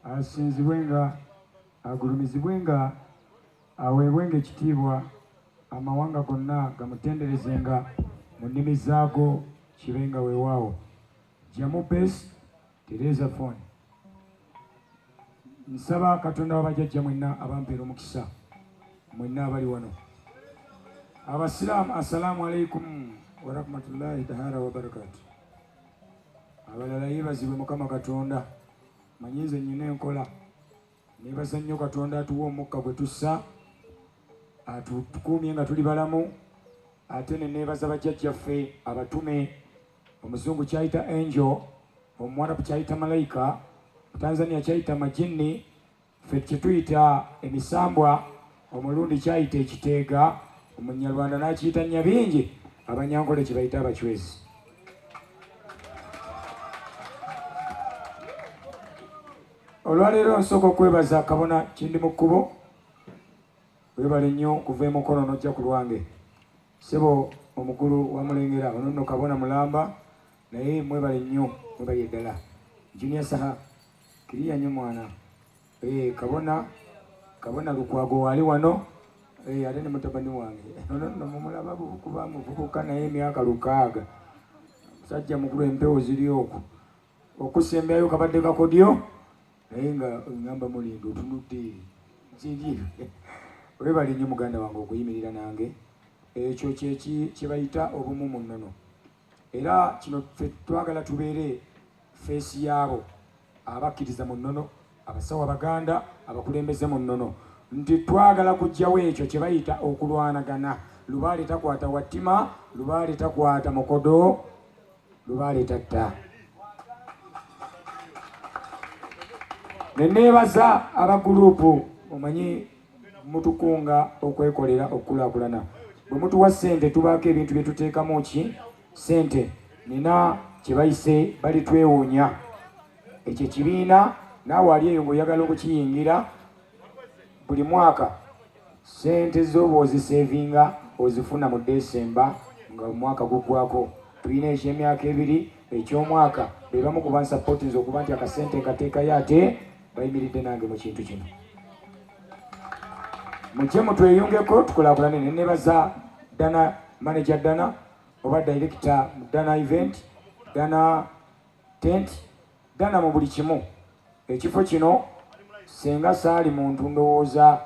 Asinzibwenga, agulumizibwenga, aweebwenga ekitiibwa, amawanga gonna gamutenderezenga mu nnimi zaago, kibenga weewaawo. Jamu base, tereeza phone. Nsaba Katonda w'abajjajja mwenna abampeera omukisa, mwenna abali wano. Abasiraamu, assalamu alaikum warahmatullahi tahara wabarakatu. Abalala yeebazibwe Mukama Katonda. Manyi nze nnyina enkola. Neebaza nnyo Katonda atuwa omukka gwe tussa, atukuumye nga tuli balamu, ate ne neebaza bajjajjaffe abatume, omuzungu kyayita angel, omuwarabu kyayita malayika, Tanzania kyayita majinni, ffe kye tuyita emisambwa, omulundi kyayita ekiteega, omunyarwanda n'akiyita nyabingi, abanyankole kye bayita abachwezi. Olwaleero nsooka okwebaza kabona Kindi mu kkubo, weebale nnyo kuva e Mukono n'ojja ku lwange. Ssebo omukulu wa Mulengera, ono nno kabona mulamba, naye mwebale nnyo, mwebale ddala. Junior Saha, kiriya nnyo mwana. Kabona Lukwago waali wano, ate ne mutabani wange. Ono nno mumulaba kuba muvubuka naye emyaka 6. Musajja mukulu, empewo ziri okwo. Okusembyayo kabadde kakodyo, naye nga ngamba mulindo otunudde. Ziri. Webale nnyo muganda wange okuyimirira nange. Ekyo kye bayita obumu mu nnono. Era kino ffe twagala tubeere feesi yaabo abakkiriza mu nnono, abasawo Abaganda, abakulembeze mu nnono, nti twagala kuggyawo ekyo kye bayita okulwanagana. Lubaale takwata wattima, lubaale takwata mukodo, lubaale tatta. Ne neebaza abaguruupu, omanyi mutukunga okwekolera okukulaakulana. Bwe mutuwa ssente tubaako ebintu bye tuteekamu ki ssente. Nina kye bayise balitwewuunya. Ekyo ekibiina naawe ali eyo ng'oyagala okukiyingira, buli mwaka ssente z'oba ozisevinga ozifuna mu Desemba nga omwaka guggwako. Tulina eky'emyaka 2, eky'omwaka, be bamu ku bansapootinze okuba nti akasente nkateekayo ate bayimiridde nange mu kintu kino. Mujje mutweyungeko tukulaakulane. Ne neebaza Dana, manager Dana, oba director Dana event, Dana tent, Dana mu buli kimu. Ekifo kino senga saali muntu ndowooza.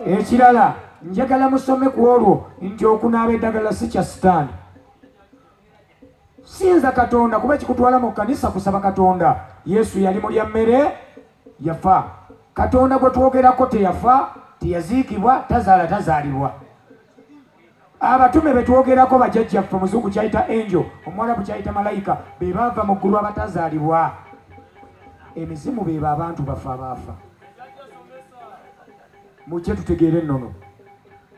Ekirala njagala musome ku olwo nti okunaaba eddagala si kya sitaani. Sinza Katonda kuba ekikutwala mu kkanisa kusaba Katonda. Yesu yali mulya mmere, yafa. Katonda gwe twogerako teyafa, teyaziikibwa, tazaala, tazaalibwa. Abatume be twogerako bajjajjaffe, omuzungu kyayita angel, omuwarabu kyayita malayika, be baava mu ggulu abatazaalibwa. Emizimu be abantu bafa abaafa. Mujje tutegeere ennono.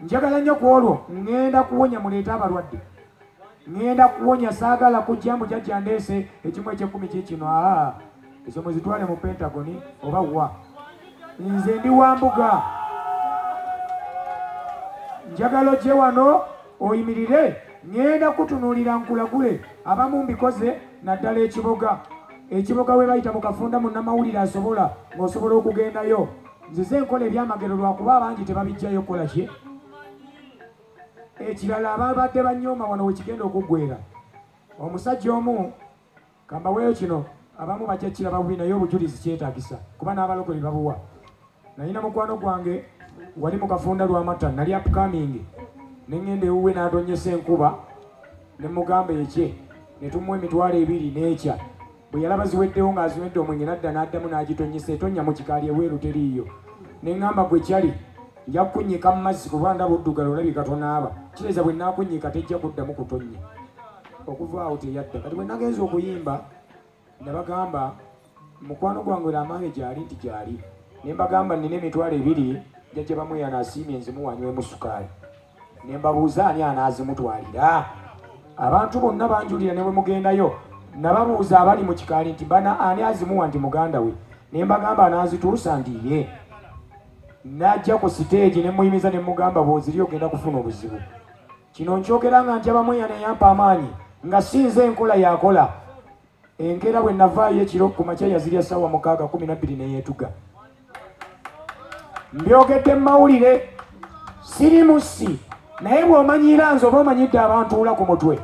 Njagala nnyo ku olwo ŋŋenda kuwonya, muleete abalwadde. Ŋŋenda kuwonya, saagala kujja mbu jjajja ndeese ekimu eky'ekkumi kiikino. Ezo muzitwale mu Pentagoni oba wa. Nze ndi wa mbuga. Njagala ojje wano oyimirire, ŋŋenda kutunuulira nkulagule. Abamu mbikoze naddala ekiboga. Ekiboga we bayita mu kafunda munnamawulire asobola, ng'osobola okugendayo. Nzize nkola ebyamagero lwakuba abangi tebabiggyayo kukola ki. Ekirala ababadde banyooma wano we kigenda okuggwera. Omusajja omu kambaweeyo kino, abamu bajja kiraba bubi naye obujulizi kyetaagisa kuba n'abalokole babuwa. Nalina mukwano gwange wali mu kafunda lw'amata, nali upcoming, ne ŋŋenda ewuwe n'atonyesa enkuba, ne mugamba ekye, ne tumuwa 20,000 n'ekya. Bwe yalaba ziweddewo ng'azinywedde omwenge n'adda n'addamu n'agitonyesa, etonnya mu kikaali ebweru teriiyo. Ne ŋŋamba gwe kyali, nja kukunnyika mu mazzi kuba ndaba oddugala olabika tonaaba. Kitegeeza bwe nnaakunnyika tejja kuddamu kutonnya. Okuva awo teyadda. Kati bwe nagenze okuyimba, nabagamba mukwano gwange Ramange gy'ali nti gy'ali. Ne mbagamba nnina 20,000, jjajja Bamweyana asiimye nzimuwe anywemu sukaali. Ne mbabuuza ani anaazimutwalira. Abantu bonna banjulira ne bwe mugendayo. Nababuuza abali mu kikaali nti bana ani azimuwa nti muganda we. Ne mbagamba anaazituusa nti ye. N'ajja ku siteegi ne muyimiza ne mugamba bw'oziri ogenda kufuna obuzibu. Kino nkyogera nga ntya Bamweyana eyampa amaanyi nga si nze enkola yakola. Enkeera bwe navaayo ekiro ku makya yazirya ssaawa 6 12 neyeetuga. Mbyogedde mu mawulire, siri mussi, naye bw'omanyiira nze oba omanyidde abantuula ku mutwe.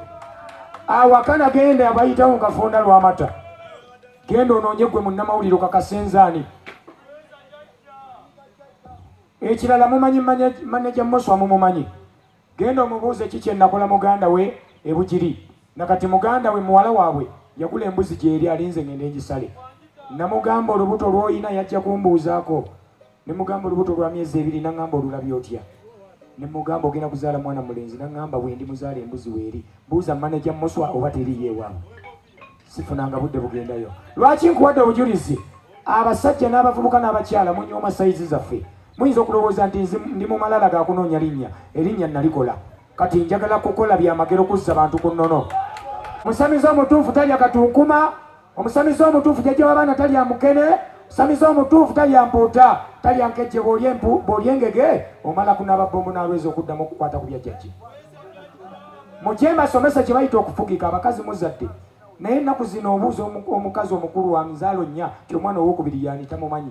Awaka nagenda abayitawo nkafunda lw'amata. Genda onoonye ggwe munnamawulire okakasenzaani. Ekirala mumanyi maneja Moswa mumumanyi. Genda omubuuze ki kye nakola muganda we e Bugiri. Nakati muganda we muwala waabwe yagula embuzi gy'eri alinze ngende ngisale. Namugamba olubuto lw'olina yajja kumbuuzaako. Ne mugamba olubuto lwa myezi 2 n'aŋŋamba olulabye otya. Ne mugamba ogenda kuzaala mwana mulenzi n'aŋŋamba bwe ndi muzaala embuzi weeri. Buuza maneja Moswa oba teriiyo ewaabwe. Sifunanga budde bugendayo. Lwaki nkuwadde obujulizi? Abasajja n'abavubuka n'abakyala munyooma sayizi zaffe. Muyinza okulowooza nti ndi mu malala ga kunoonya linnya, erinnya nalikola. Kati njagala kukola byamagero kuzza bantu ku nnono. Omusamize omutuufu talya katunkuma, omusamize omutuufu jjajja w'abaana talya mukene, omusamize omutuufu talya mpuuta, talya nkejje. Bw'olya engege omala kunaaba bbomu n'alweza okuddamu okukwata ku bya jjajja. Mujje mbasomese kye bayita okufugika. Abakazi muzadde, naye ennaku zino obuuza omukazi omukulu wa mizaalo 4 ti omwana owookubiri yaani tamumanyi.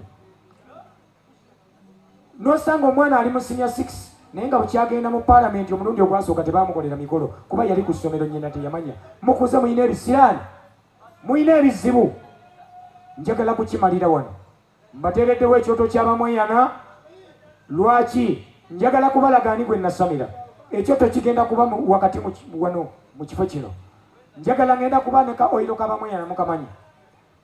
N'osanga omwana ali mu senior 6 naye nga bukyagenda mu paalamenti omulundi ogwasooka tebaamukolera mikolo kuba yali ku ssomero nnyina teyamanya. Mukuze muyina ebisiraani, muyina ebizibu. Njagala kukimalira wano. Mbateereddewo ekyoto ky'Abamweyana. Lwaki? Njagala kubalaga ani gwe nasamira. Ekyoto kigenda kuba wakati wano mu kifo kino. Njagala ngenda kuba ne ka oyiro k'Abamweyana mukamanyi.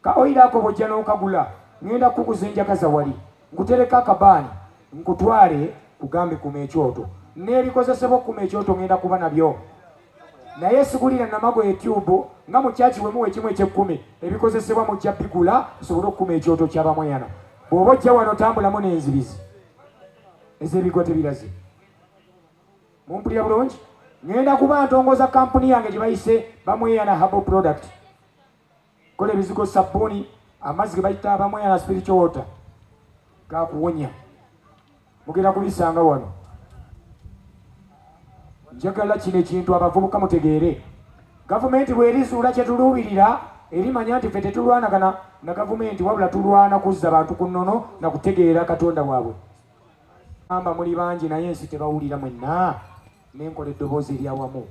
Ka oyiro ako bw'ojja n'okagula ngenda kukuza enjagaza wali, nkutereka akabaani nkutwale kugambe kuma ekyoto n'ebikozesebwa okukuma ekyoto ngenda kuba nabyo. Naye sigulira namagoye tube nga mu kyaki we muwa ekimu eky'ekkumi ebikozesebwa mujja bigula osobole okukuma ekyoto ky'Abamweyana. Bw'oba ojja wano tambulamu n'enzibizi ez'ebigwa tebiraze. Mumpulira bulungi? Ngenda kuba ntongoza kampuni yange gye bayise Bamweyana Herbal Product. Kola ebizigo, sabbuuni, amazzi ge bayita Abamweyana spiritual water gakuwonya. Mugenda kubisanga wano. Njagala kino ekintu abavubuka mutegeere. Gavumenti bw'erizuula kye tuluubirira erimanya nti ffe tetulwanagana na gavumenti wabula tulwana kuzza bantu ku nnono na kutegeera Katonda waabwe. Amba muli bangi naye ensi tebawulira mwenna. Nenkola eddoboozi eryawamu.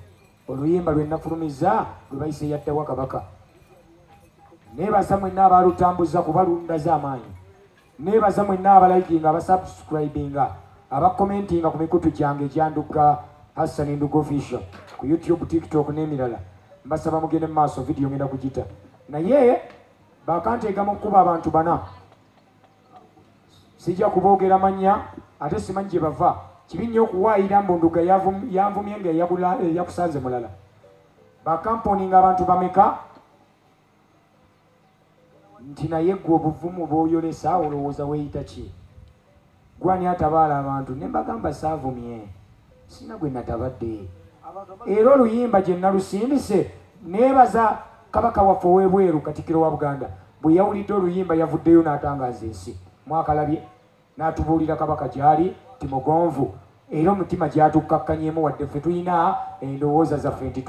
Oluyimba lwe nafulumiza lwe bayise yaddawa Kabaka. Neebaza mwenna abaalutambuza kuba lundaze amaanyi. Neebaza mwenna abalikinga, abasubscribinga, abakomentinga ku mikutu gyange egya Ndugga Hassan Ndugga Official ku YouTube, TikTok n'emirala. Mbasaba mugende mu maaso, vidiyo ngenda kugita. Naye bakanteega mu kkuba abantu 4. Sijja kuboogera mannya ate simanyi gye bava. Kibi nnyo okuwaayira mbu Ndugga yanvumye nga eyakusanze mulala. Bakampuni ng'abantu bameka nti naye ggwe obuvumu bw'oyolesa olowooza weeyita ki? Gwani atabaala abantu? Ne mbagamba saavumye, sina gwe natabadde. Era oluyimba gye nalusindise neebaza Kabaka waffe ow'ebweru Katikkiro wa Buganda. Bwe yawulidde oluyimba yavuddeyo n'atangaaza ensi. Mwakalabye n'atubuulira Kabaka gy'ali ti mugonvu era omutima gy'atukkakkanyemu wadde ffe tulina endowooza zaffe nti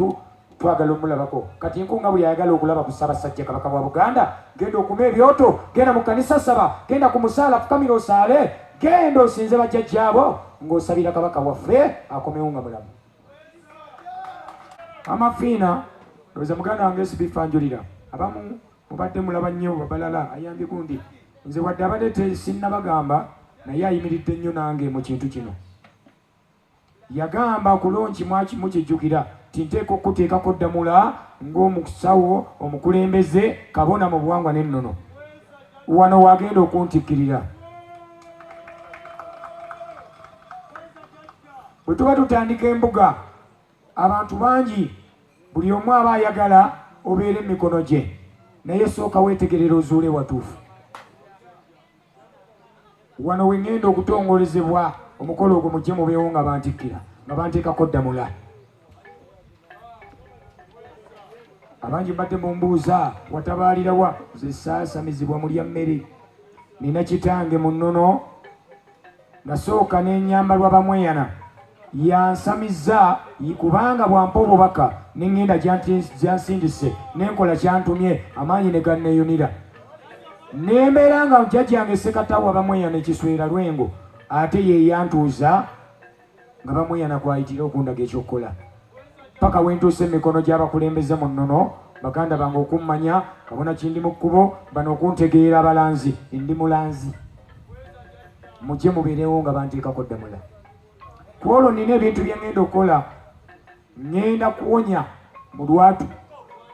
twagala omulabako. Kati nkunga bwe yayagala okulaba ku Ssaabasajja Kabaka wa Buganda, genda okuma ebyoto, genda mu kkanisa saba, genda ku musaala fukamira osaale, genda osinze bajjajjaabo ng'osabira Kabaka waffe akomewo nga mulamu. Amafiina ndowooza muganda wange sibifanjulira. Abamu mubadde mulaba nnyo babalala ayambye gundi. Nze wadde abadde sinnabagamba naye ayimiridde nnyo nange mu kintu kino. Yagamba kulungi mukijjukira nti nteeka okuteekako ddamula ng'omusawo omukulembeze kabona mu buwangwa n'ennono. Wano wagenda okuntikkirira. Bwe tuba tutandika embuga abantu bangi buli omu aba ayagala obeere emikono gye, naye sooka weetegerera ozuule watuufu. Wano we ŋŋenda okutongolezebwa omukolo ogwo mujje mubeewo nga bantikkira nga banteekako ddamula. Abangi mbadde mumbuuza watabaalirawa? Nze saasamizibwa mulya mmere. Nina kitange mu nnono, nasooka n'ennyambalwa Bamweyana. Yansamiza kubanga bwampa obubaka nengenda gyansindise nenkola kyantumye amaanyi ne ganneeyunira. Nembeera nga jjajjange Ssekatawa Bamweyana ekiswera Lwengo ate ye yantuuza nga Bamweyana kwayitira okundaga ekyokukola. Paka wentuuse emikono gy'abakulembeze mu nnono baganda bange okummanya kabona kindi mu kkubo bano okuntegeera abalanzi ndi mulanzi. Mujje mubeerewo nga banteekako ddamula. Ku olwo nina ebintu bye ŋŋenda okukola, ŋŋenda kuwonya mu lwatu.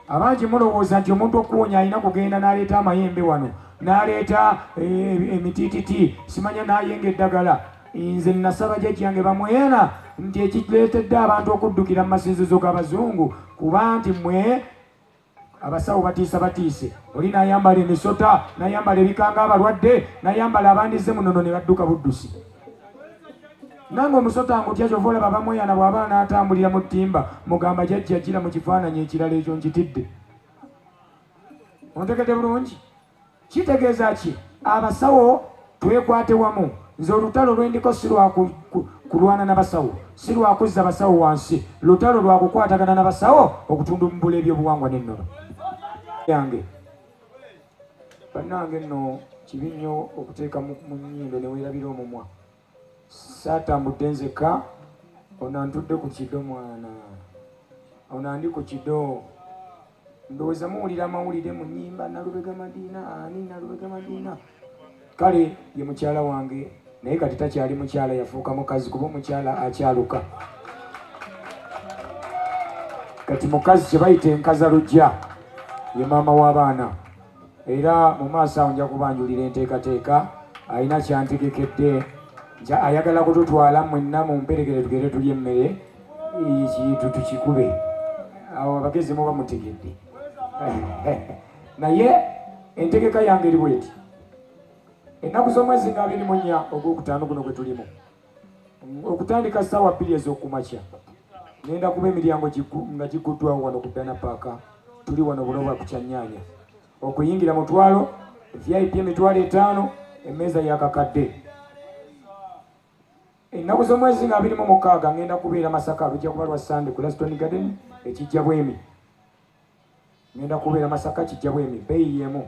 Abangi mulowooza nti omuntu okuwonya alina kugenda n'aleeta amayembe wano, n'aleeta emitiititi, simanya n'ayenga eddagala. Nze nasaba jjajjange Bamweyana nti ekireetedde abantu okuddukira mu masinzizo g'abazungu kuba nti mmwe abasawo batiisa batiise. Oli n'ayambala emisota, n'ayambala ebikanga abalwadde, n'ayambala abandize munono ne badduka buddusi. Nange omusota ngutya kyova olaba Bamweyana bw'aba n'atambulira mu ttimba mugamba jjajja gira mu kifaananyi ekirala ekyo nkitidde. Ontegedde bulungi? Kitegeeza ki? Abasawo twekwate wamu. Nze olutalo lwendiko si lwa kulwana n'abasawo, si lwa kuzza basawo wansi, lutalo lwa kukwatagana n'abasawo okutundumbula ebyobuwangwa n'ennono. Yange bannange nno kibi nnyo okuteeka mu nnyindo ne weerabira omumwa. Saatambudde nzekka, ono antudde ku kido mwana, ono andi ku kido. Ndowooza muwulira amawulire mu nnyimba Nalubega Madina, ani Nalubega Madina. Kale ye mukyala wange, naye kati takyali mukyala, yafuuka mukazi kuba omukyala akyaluka. Kati mukazi kye bayita enkaza lujja, ye maama w'abaana. Era mu maaso awo nja kubanjulira enteekateeka, alina kyantegekedde. Ayagala kututwala mwenna mu mperekere tugende tulye emmere tukikube. Awo abagezi muba mutegedde. Naye entegeka yange eri bweti. Ennaku z'omwezi nga 24 ogwokutaano guno gwe tulimu, okutandika ssaawa 2 ez'okumakya ngenda kuba emiryango nga giguddwawo wano ku Dana Park. Tuli wano Buloba ku Kyannyanya. Okuyingira mutwalo, VIP 5,000, emmeeza yakakadde. Ennaku z'omwezi nga 26 ngenda kubeera Masaka, lujja kuba lwa Sande ku Laston Garden ekijja Bwemi. Ngenda kubeera Masaka kijja Bwemi, bbeeyi y'emu.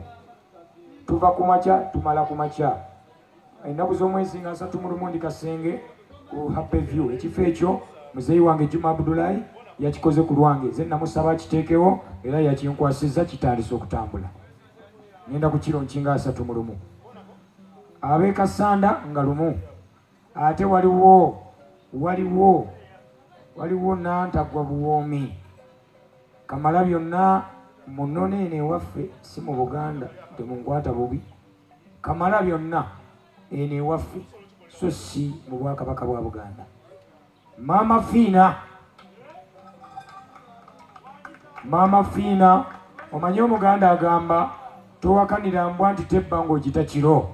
Tuva ku makya tumala ku makya. Ennaku z'omwezi nga 31 ndi Kasenge ku Happy View. Ekifo ekyo muzeeyi wange Juma Abdullahi yakikoze ku lwange, nze namusaba akiteekewo era yakinkwasizza kitandise okutambula. Ngenda ku kiro nkinga 31. Ab'e Kasanda nga lumu. Ate waliwo Nantagwa Buwoomi. Kamala byonna mu nnono eno ewaffe, si mu Buganda, temunkwata bubi. Kamala byonna eno ewaffe, so si mu Bwakabaka bwa Buganda. Maama Fiina, Maama Fiina, omanyi Omuganda agamba towakanira mbwa nti tebba ng'ogita kiro.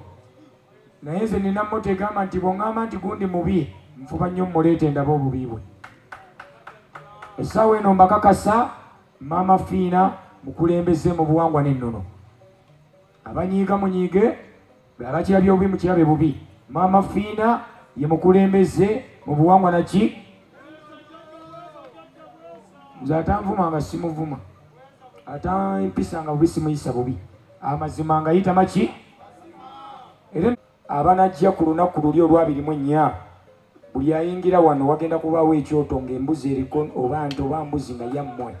Naye nze nina mmoto egamba nti bw'oŋŋamba nti gundi mubi, nfuba nnyo mmuleete ndabe obubi bwe. Essaawa eno mbakakasa Maama Fiina mukulembeze mu buwangwa n'ennono. Abanyiiga munyiige, abakirabye obubi mukirabe bubi. Maama Fiina ye mukulembeze mu buwangwa naki? Nze atanvuma nga simuvuma, atampisa nga bubi simuyisa bubi, amazima nga yita maki. Era abanajja ku lunaku luli olwa 24 buli ayingira wano wagenda kubaawo ekyoto ng'embuzi eriko oba nte oba mbuzi nga yammwe.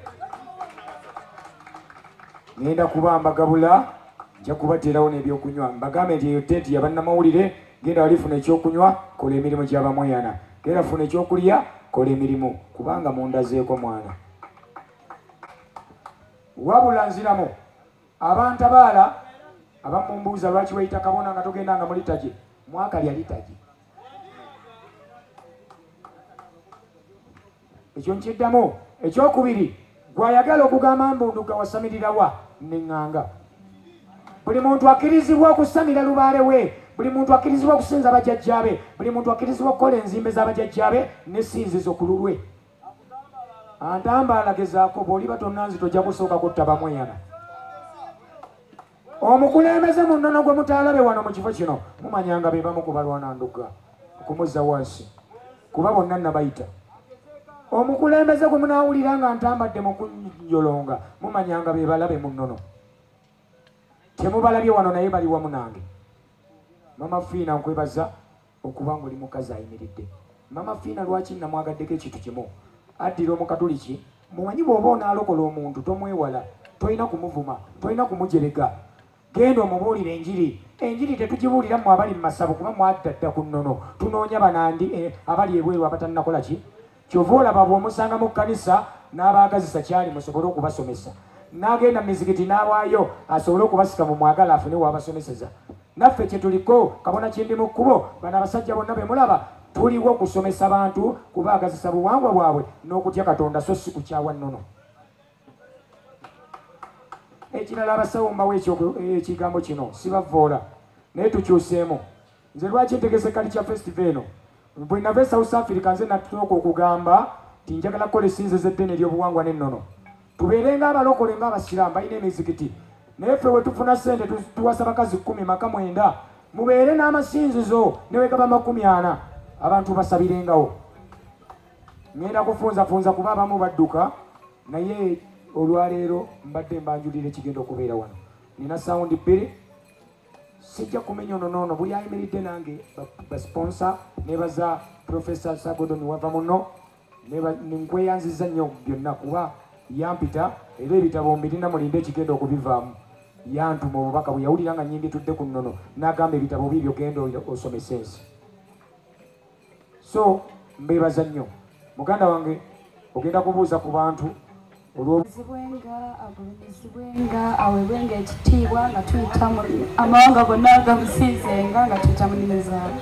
Ngenda kuba mbagabula, nja kubateerawo n'ebyokunywa. Mbagambe nti eyo tenti ya bannamawulire, genda walifuna ekyokunywa, kola emirimu gy'Abamweyana. Genda funa ekyokulya, kola emirimu, kubanga mundazeeko mwana. Wabula nziramu abantabaala abamumbuuza lwaki weyita kabona nga togendanga mu litagi, mwakalya litagi. Ekyo nkiddamu. Ekyokubiri, gw'ayagala okugamba mbu Ndugga wasamirirawa neŋŋanga. Buli muntu akkirizibwa okusamira lubaale we, buli muntu akkirizibwa okusinza bajjajjaabe, buli muntu akkirizibwa okukola enzimbe z'abajjajjaabe n'essinzizo ku lulwe. Antambaala gezaako, bw'oliba tonnanzi tojja kusooka kutta Bamweyana. Omukulembeze mu nnono gwe mutaalabe wano mu kifo kino, mumanyanga be bamu ku balwana Ndugga okumuzza wansi. Kuba bonna nabayita. Omukulembeze gwe munaawulira nga ntambadde mu kunjolonga, mumanyanga be balabe mu nnono. Temubalabye wano naye bali wamu nange. Mama Fiina nkwebaza okuba ng'oli mukazi ayimiridde. Mama Fiina lwaki namwagaddeko ekintu kimu? Addira Omukatuliki, mumanyi bw'oba onaalokola omuntu tomwewala, tolina kumuvuma, tolina kumujerega. Genda omubuulire enjiri. Enjiri tetugibuulira mmwe abali mu masabo kuba mwadda dda ku nnono. Tunoonya banandi abali ebweru abatannakola ki? Kyova olaba bw'omusanga mu kkanisa n'abaagazisa kyali musobole okubasomesa. N'agenda mu mizikiti n'awaayo asobole okubasika mu mwagala afune w'abasomeseza. Naffe kye tuliko kabona kindi mu kkubo, bano abasajja bonna be mulaba tuliwo okusomesa bantu kubaagazisa buwangwa bwabwe n'okutya Katonda so si kukyawa nnono. Ekirala abasawo mbawo ekigambo kino sibavvoola naye tukyuseemu. Nze lwaki ntegese Culture Festival eno? Bwe nava e South Africa nze natuuka okugamba nti njagala kukola essinzizo eddene ery'obuwangwa n'ennono. Tubeere ng'abalokole ng'abasiraamu balina emizikiti. Naye ffe we tufuna ssente tuwasa bakazi 10 maka 9. Mubeere n'amasinzizo ne we gaba 40 abantu basabirengawo. Ngenda kufunzafunza kuba abamu badduka naye olwaleero mbadde mbanjulira ekigenda okubeera wano. Nina sawundi 2 sijja kumenya ono noono buli ayimiridde nange basponsa nebaza Professor Sagodon wava muno nkweyanziza nnyo byonna kuba yampita era ebitabo mbirina mulinde ekigenda okubivaamu. Yantuma obubaka bwe yawulira nga nnyimbi tudde ku nnono n'agamba ebitabo biibyo genda osomesa ensi. So mbeebaza nnyo. Muganda wange ogenda kubuuza ku bantu olw'obwenga agulumizibwenga aweebwenga ekitiibwa nga tuyita mu amawanga gonna gamusinzenga nga tuyita mu nnimi zaabwe.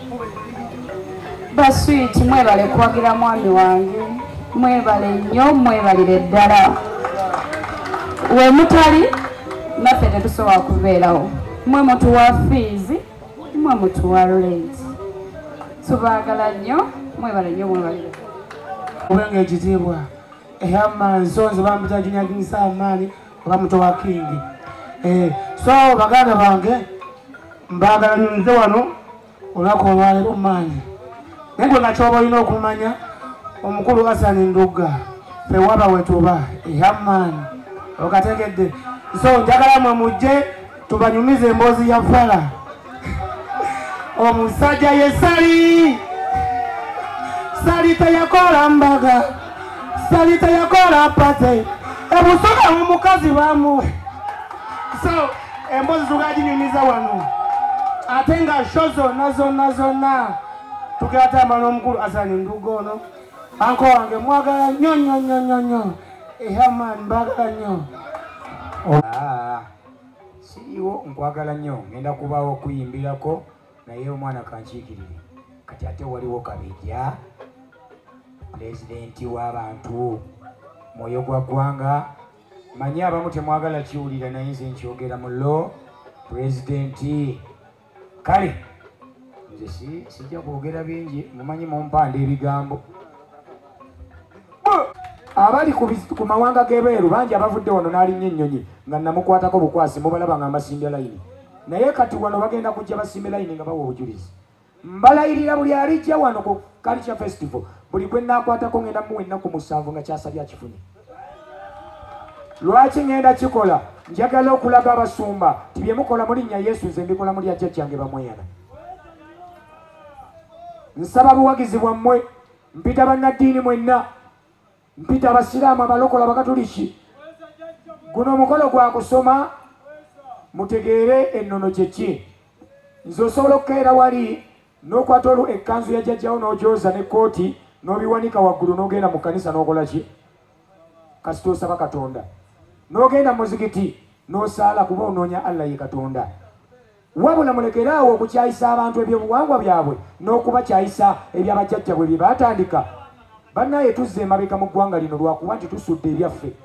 Baswiti mwebale kuwagira mwami wange, mwebale nnyo, mwebalire ddala. We mutali naffe tetusobola kubeerawo. Mwe mutuwa fiizi, mwe mutuwa rent. Tubaagala nnyo, mwebale nnyo, mwebalire. Obenga ekitiibwa. Ehama nsonzi bampita Junior King Saamani oba muto wa King. So baganda bange mbaagala nze wano olunaku olwaleero maanyi. Naye gwe nga ky'oba olina okumanya omukulu Hassan Ndugga ffe waba we tuba ehamaani okategedde. So njagala mwe mujje tubanyumize emboozi ya Fala. Omusajja ye Sali. Sali teyakola mbaga. Sali teyakola pate. Ebusoga omukazi bamuwe. So emboozi tugaginyumiza wano. Ate nga sho zonna zonna zonna tugatamba n'omukulu Hassan Ndugga ono. Anko wange mwagala nnyo nnyo nnyo nnyo nnyo. Ehamaani mbaagala nnyo. Siriiwo nkwagala nnyo ngenda kubaawo okuyimbirako naye omwana kankiikirire. Kati ate waliwo Kabejja pulezidenti w'abantu mwoyo gwa ggwanga. Manyi abamu temwagala kiwulira naye nze nkyogera mu lo pulezidenti. Kale nze sijja kwogera bingi, mumanyi mumpanda ebigambo. Abali ku mawanga g'ebweru bangi abavudde wano n'alinnya ennyonyi nga namukwatako bukwasi mubalaba nga mbasimbya layini. Naye kati wano bagenda kujja basimbe layini nga bawa obujulizi. Mbalayirira buli alijja wano ku Culture Festival buli gwe nnaakwatako ngenda muwa ennaku 7 nga kyasabye akifunye. Lwaki ngenda kikola? Njagala okulaga abasumba nti bye mukola mu linnya Yesu nze mbikola mu lya jjajjange Bamweyana. Nsaba buwagizi bwammwe, mpita bannaddiini mwenna, mpita abasiraamu, abalokola, abakatuliki. Guno omukolo gwa kusoma mutegeere ennono kye ki. Nze osobola okukeera wali n'okwata olwo ekkanzu ya jjajjawo n'ogyoza n'ekkooti n'obiwanika waggulu n'ogenda mu kkanisa n'okola ki? Kasita osaba Katonda. N'ogenda mu muzikiti n'osaala kuba onoonya Allah ye Katonda. Wabula mulekere awo okukyayisa abantu ebyobuwangwa byabwe n'okubakyayisa ebyabajjajjabwe bye baatandika. Bannaye tuzze emabega mu ggwanga lino lwakuba nti tusudde ebyaffe.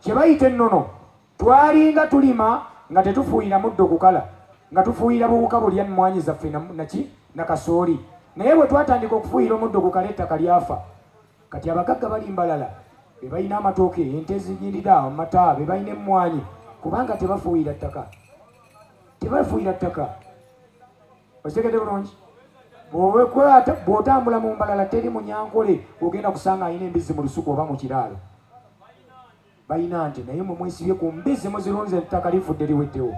Kye bayita ennono, twalinga tulima nga tetufuuyira muddo okukala, nga tufuuyira buwuka bulya emmwanyi zaffe naki na kasooli. Naye bwe twatandika okufuuyira omuddo okukala ettaka lyafa. Kati abagagga bali mbalala be balina amatooke, ente ezinyirira, amata, be balina emmwanyi kubanga tebafuuyira ttaka. Tebafuuyira ttaka. Okitegedde bulungi? Bw'otambula mu Mbalala teri munyankole ogenda kusanga alina embizzi mu lusuku oba mu kiraalo. Balina nti naye mwe mwesibye ku mbizzi muzirunze ettaka lifudde liweddewo.